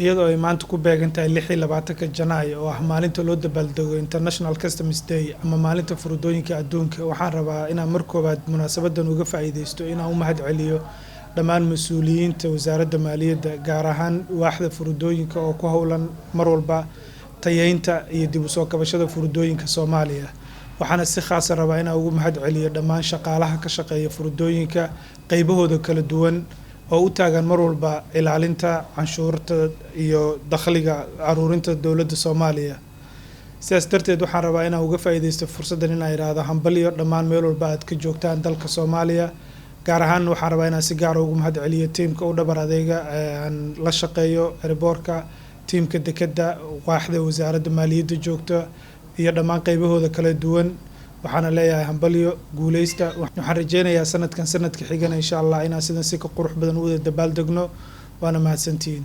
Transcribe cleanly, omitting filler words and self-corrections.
Iyadoo ay maanta ku beegan tahay 26-ka Janaayo, oo ah maalinta loo dabaaldego International Customs Day ama maalinta furdooyinka adduunka, waxaan rabaa inaan mar koowaad munaasabadan uga faa'iideysto inaan u mahad celiyo dhammaan mas-uuliyiinta Wasaaradda Maaliyadda, gaar ahaan waaxda furdooyinka oo ku howlan mar walba tayeynta iyo dib u soo kabashada furdooyinka Soomaaliya. Waxaana si khaasa rabaa inaan ugu mahad celiyo dhammaan shaqaalaha ka shaqeeya furdooyinka qeybahooda kala duwan oo u taagan mar walba ilaalinta canshuurta iyo dakhliga aruurinta dowladda Soomaaliya. Sidaas darteed, waxaan rabaa inaan uga faa'iideysto fursaddan inaan idhaahdo hambalyo dhammaan meel walba aad ka joogtaan dalka Soomaaliya. Gaar ahaan waxaan rabaa inaan si gaara ugu mahad celiyo tiimka u dhabar adeega aan la shaqeeyo airport-ka, tiimka dekedda, waaxda Wasaaradda Maaliyadda joogta iyo dhammaan qeybahooda kala duwan. Waxaana leeyahay hambalyo, guuleysta. Waxaan rajeynayaa sanadkan sanadka xigana, insha Allah, inaan sidan si ka qurux badan u wada dabaaldegno. Waana mahadsantihiin.